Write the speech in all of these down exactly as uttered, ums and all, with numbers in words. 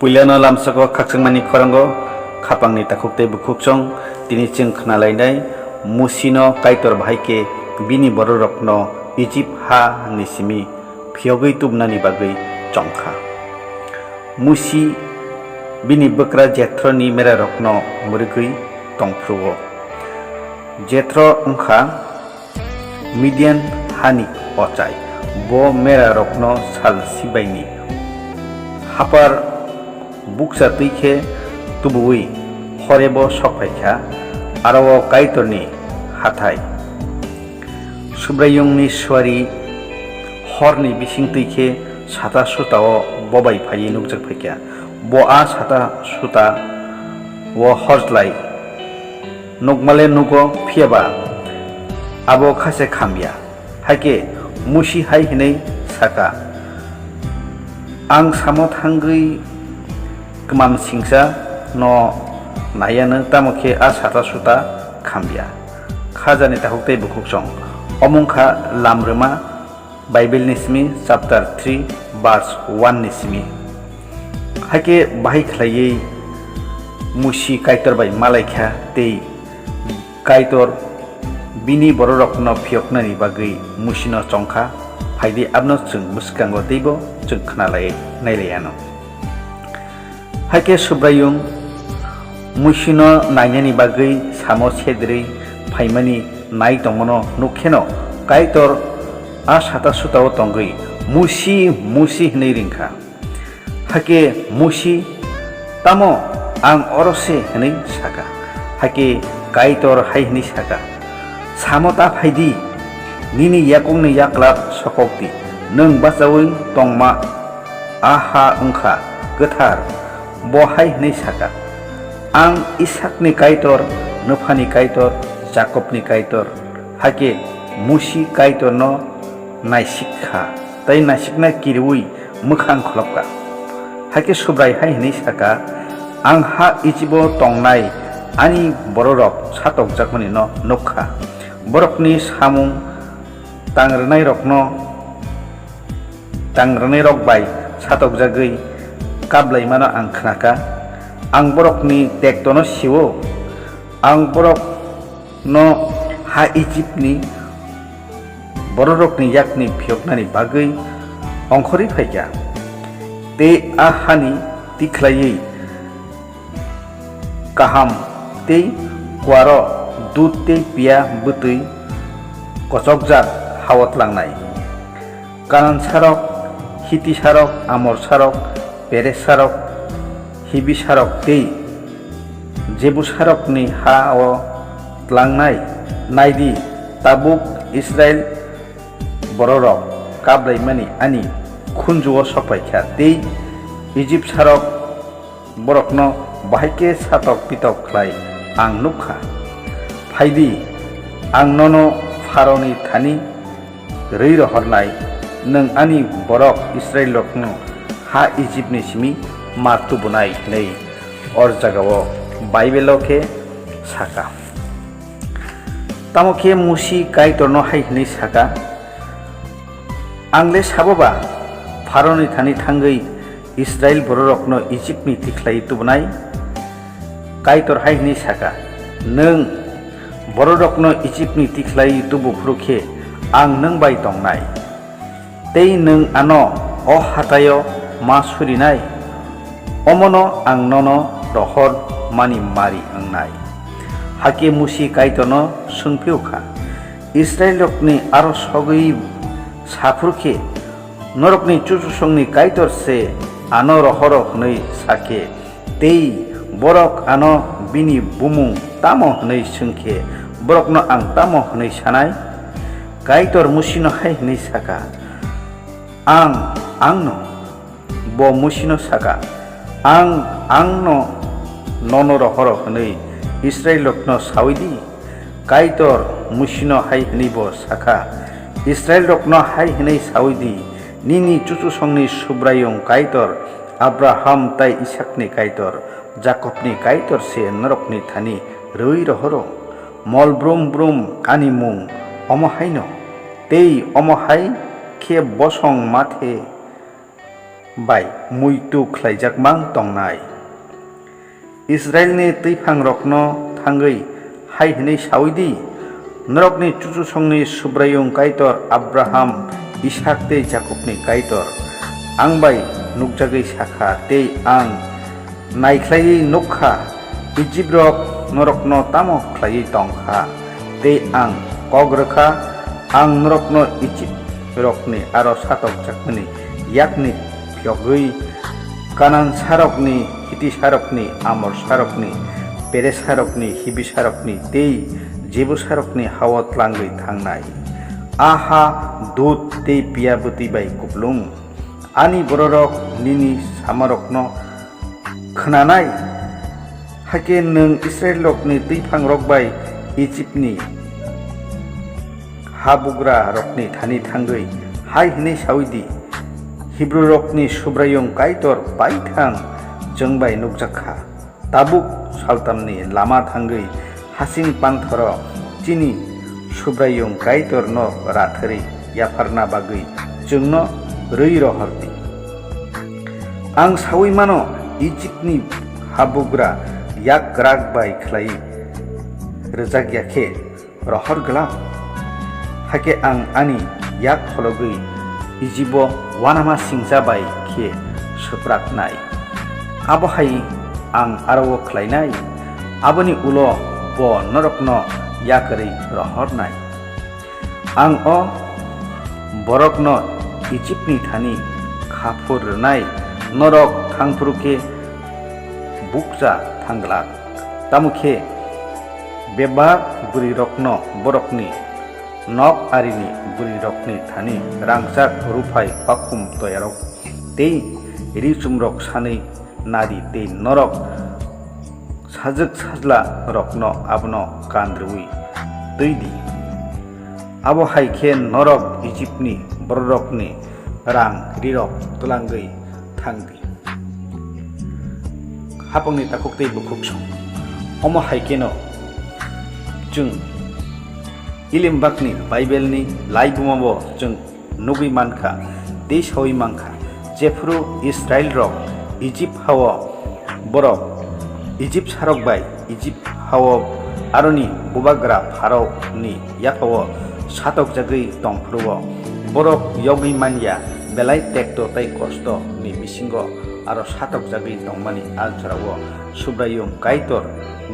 Puilano lamsako khakchangmani khoranggo khapangni takhuk tei bukhuk chwng tini chwng khnalainai Musino Kaitor bahai khe bini bororokno Ijip ha ni simi phiyogwi tubunani bagwi chongkha. Musi bini bwkra Jethroni merarokno mwrwgwi tongphuru-o. Jethro wngkha Midian hani ochai, bo merarokno sal sibaini haphar bukcha twi khe tubuwi Horebo sok phai kha, aro-o Kaitorni hathai. Subraiyungni suari horni bising twi khe sata suta-o bo bai phaiwi nukjak phai kha. Bo a sata suta-o horjlai nukmale nugo, phiya ba abo kha se kham ya. Hakhe Musi hai hwnwi sa kha, "Ang samo thangwi kwmamsingcha no nai anw, tamo khe a sata suta kham ya." Khajani takhuk tei bukhuk chwng. Omo wng kha Lamrwma, Bible ni simi chapter three verse one ni simi. Hakhe bahai khlaiwi Musi Kaitor bai malai kha tei Kaitor bini bororokno phiyoknani bagwi Musino chongkha. Phaidi abono chwng bwskango teibo chwng khnalai nailai anw. Hakhe Subraiyung Musino nainani bagwi samo sedrwi phaimani nai tongmano nuk kheno Kaitor a sata suta-o tongwi, "Musi, Musi," hwnwi ring kha. Hakhe Musi, "Tamo ang oro se?" hwnwi sa kha. Hakhe Kaitor hai hwnwi sa kha, "Samo ta phai di, nini yakungni yaklap sokok di, nwng bachaui tongma a ha wng kha kwthar." Bo hai hwnwi sa kha, "Ang Isakni Kaitor, nwphani Kaitor, Jakobni Kaitor." Hakhe Musi Kaitorno naisik kha, tei naisikna kiriui mwkhang kholop kha. Hakhe Subrai hai hwnwi sa kha, "Ang ha Ijibo tongnai ani bororok satokjakmanino nuk kha. Borokni samung tang rwnairokno, tang rwnairok bai satokjagwi kap laimano ang khna kha. Ang borokni tektono sio. Ang borok no ha Ijipni bororokni yakni phiyoknani bagwi ongkhorwi phai kha, tei a hani tikhlaiwi kaham tei kuaro dud tei piya bwtwi kochokjak ha-o tlangnai. Kanan sarok, Hiti sarok, Amor sarok, Peres sarok, Hibi sarok tei Jebus sarokni ha-o tlangnai. Nai di, tabuk Israil bororok kap laimani ani khunju-o sok phai kha tei Ijip sarok borokno bahai khe satok pitok khlai ang nuk kha. Phai di, ang nono Pharaoni thani rwi rohornai, nwng ani borok Israilrokno ha Ijipni simi ma tubunai, hwnwi or jagao Baibelo khe sa kha. Tamo khe Musi Kaitorno hai hwnwi sa kha, "Ang le sabo ba Pharaoni thani thangwi Israil bororokno Ijipni tikhlai tubunai?" Kaitor hai hwnwi sa kha, "Nwng bororokno Ijipni tikhlai tubu phuru khe ang nwng bai tongnai, tei nwng ano o hatai-o ma surinai, omono ang nono rohor mani mari wngnai." Hakhe Musi Kaitorno swng phiyok kha, "Israilrokni aro sogwi sa phuru khe, 'Norokni chuchusongni Kaitor se ano rohoro,' hwnwi sa khe, tei borok ano bini bumung tamo hwnwi swng khe, borokno ang tamo hwnwi sanai?" Kaitor Musino hai hwnwi sa kha, "Ang, angno." Bo Musino sa kha, "Ang, angno nono rohoro hwnwi Israilrokno saui di." Kaitor Musino hai hwnwibo sa kha, "Israilrokno hai hwnwi saui di, 'Nini chuchusongni Subraiyung Kaitor, Abraham tei Isakni Kaitor, Jakobni Kaitor se norokni thani rwi rohoro. Mol brum brum ani mung omo haino, tei omo hai khe bosong mathe bai muitu khlaijakmang tongnai. Israilni twiphangrokno thangwi hai hwnwi saui di, 'Norokni chuchusongni Subraiyung Kaitor, Abraham, Isak tei Jakobni Kaitor ang bai nukjagwi sakha tei ang naikhlaiwi nuk kha, Ijiprok norokno tamo khlaiwi tong kha? Tei ang kok rw kha, ang norokno Ijiprokni aro satokjakmani yakni phiyogwi Kanansarokni, Hitisarokni, Amorsarokni, Peresarokni, Hibisarokni tei Jebusarokni ha-o tlangwi thangnai. A ha dud tei piya bwtwi bai kuplung. Ani bororok nini samarokno khwnanai. Hakhe nwng Israilrokni twiphangrok bai Ijipni habugrarokni thani thangwi hai hwnwi saui di, 'Hibrurokni Subraiyung Kaitor baithang chwng bai nukjak kha. Tabuk saltamni lama thangwi hasing panthoro chini Subraiyung Kaitorno rathari yapharna bagwi chwngno rwi rohor di. Ang saui mano, Ijipni habugra yak kwrak bai khlai rwjak ya khe rohor glak. Hakhe ang ani yak khologwi Ijibo uanama singcha bai khe swpraknai. Abo hai ang aro-o khlainai, aboni ulo bo norokno yakarwi rohornai. Ang o borokno Ijipni thani kha phur rwnai, norok thang phuru khe bukcha thang glak. Tamo khe bebak bwrwirokno borokni nok arini bwrwirokni thani rangchak, rupha, khwakhum toyarok tei ri-chumrok sanwi na di tei norok sajwk sajlarokno abono kan rwui twi di. Abo hai khe norok Ijipni bororokni rang rirok twlangwi thang di. Hapangni takhuk tei bukhuk song. Omo hai kheno chwng Ilimbakni Baibelni laibumabo chwng nugwi mankha tei saui mankha, jephru Israilrok Ijip ha-o borok Ijip sarok bai Ijip ha-o aroni bubagra Pharaoni yaphao satokjagwi tongphuru-o, borok yogwi man ya, belai tekto tei kosto ni bisingo aro satokjagwi tongmani a jorao Subraiyung Kaitor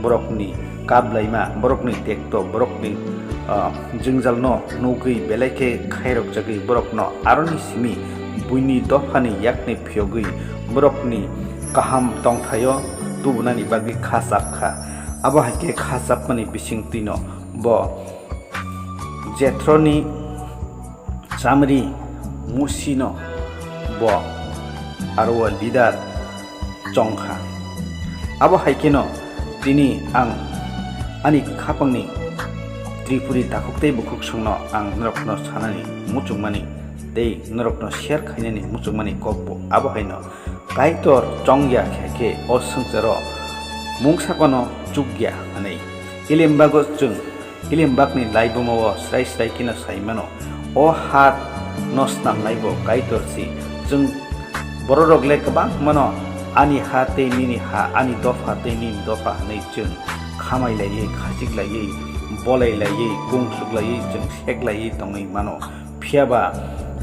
borokni kablaima, borokni tekto, borokni, ah, jwngjalno nugwi belai khe khairokjagwi borokno aroni simi buini dophani yakni phiyogwi borokni kaham tongthaio tubunani bagwi kha chap kha. Abo hai khe kha chapmani bisingtwino bo Jethroni chamri Musino bo aro o leader chong kha. Abo hai kheno tini ang ani khapangni Tripuri takhuk tei bukhuk songno ang norokno sanani muchungmani tei norokno share khainani muchungmani kok bo abo haino. Kaitor chong ya khe khe o swngcharo mungsa phano chuk ya hwnwi. Ilimbago chwng, Ilimbakni laibumao srai srai kheno sai mano, o ha no snamnai bo Kaitor si. Chwng bororok le kwbang mano, ani ha tei nini ha, ani dopha tei nini dopha hwnwi chwng khamai laiwi, khachik laiwi, bolai laiwi, kungsuk laiwi chwng sek laiwi tongwi mano. Phiya ba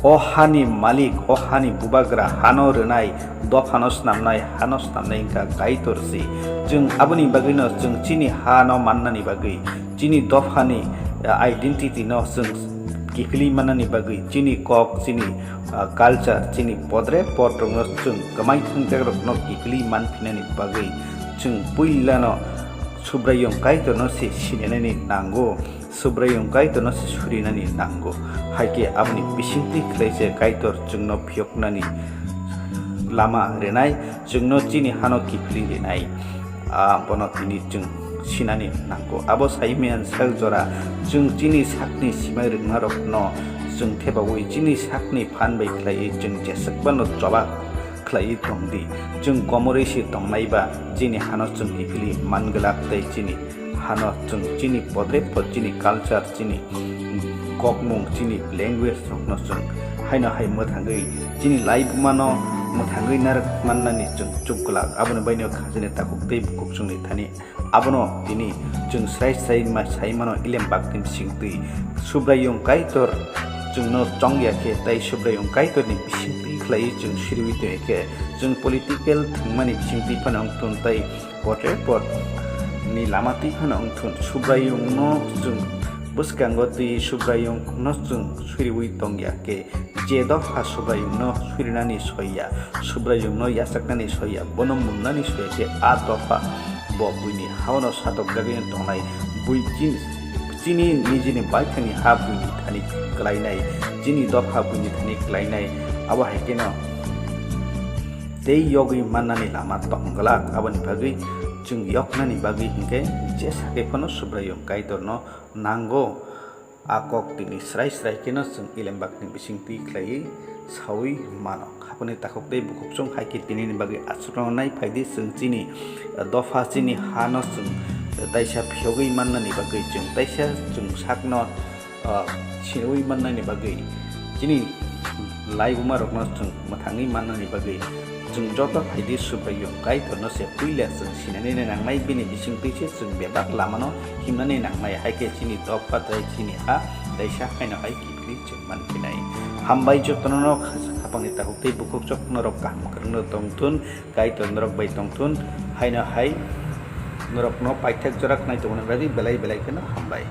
o hani malik, o hani bubagra, hano rwnai, dophano snamnai, hano snamnai wngkha Kaitor si. Chwng aboni bagwino chwng chini hano mannani bagwi, chini dophani, eh, identity no chwng kiphilwi mannani bagwi, chini kok, chini, ah, culture, chini podre podrokno chwng kwmai thangjakrokno kiphilwi manphinani bagwi chwng puilano Subraiyung Kaitorno se sinanani nango. Subraiyung Kaitorno se surinani nango. Hai khe aboni bisingtwi khlai se Kaitor chwngno phiyoknani lama rinai, chwngno chini hano kiphilwi rinai. Ah, bono tini chwng sinani nango. Abo sai manya sak jora chwng chini sakni simai rwngmarokno chwng thebaui chini sakni phan bai khlaiwi chwng jeswk phano choba khlaiwi tong di. Chwng komorwi se tongnai ba chini hano chwng kiphilwi man glak tei chini hano chwng chini podre pod chini culture, chini kokmung, chini language rokno chwng haino hai mwthangwi chini laibumano mwthangwi narwk mannani chwng chuk glak. Aboni baino khajani takhuk tei bukhuk chwngni thani abono tini chwng srai srai ma-, sai mano Elembakni bisingtwi. Subraiyung Kaitor chwngno chongya khe tei Subraiyung Kaitorni bisingtwi khlaiwi chwng siriwi tongya khe chwng political thwngmani bisingtwi phano wngthun tei potre pot ni lama twi phano wngthun. Subraiyungno chwng bwskango twi Subraiyungno chwng siriwi tongya khe je dopha Subraiyungno surinani soiya, Subraiyungno yachaknani soiya, bono munnani soiya khe a dopha bo buini haono satokjagwi tongnai. Bui chin-, chini nijini baithangni ha buini thani klainai, chini dopha buini thani klainai, abo hai kheno tei yogwi mannani lama tong glak. Aboni bagwi chwng yoknani bagwi hinkhe je sakhe phano Subraiyung Kaitorno nango. A kok tini srai srai kheno chwng Elembakni bisingtwi khlaiwi saui mano. Haponi takhuk tei bukhuk chwng hai khe tinini bagwi aswkno nai phaidi chwng chini dopha chini hano chwng taisa phiyogwi mannani bagwi chwng taisa chwng sakno ah, siniwi mannani bagwi, chini laibumarokno chwng mwthangwi mannani bagwi, chwng joto phaidi Subraiyung Kaitorno se puila chwng sinani nangnai, bini bisingtwi se chwng bebak lamano himnani nangnai, hai khe chini dopha tei chini ha teisa haino hai kiphilwi chwng manphinai. Hambai jotono no khapangni takhuk tei bukhuk chwk norok kaham kwrwngno tongthun, Kaitor norok bai tongthun, haino hai norokno paithak jora khnai tongmani bagwi belai belai kheno hambai.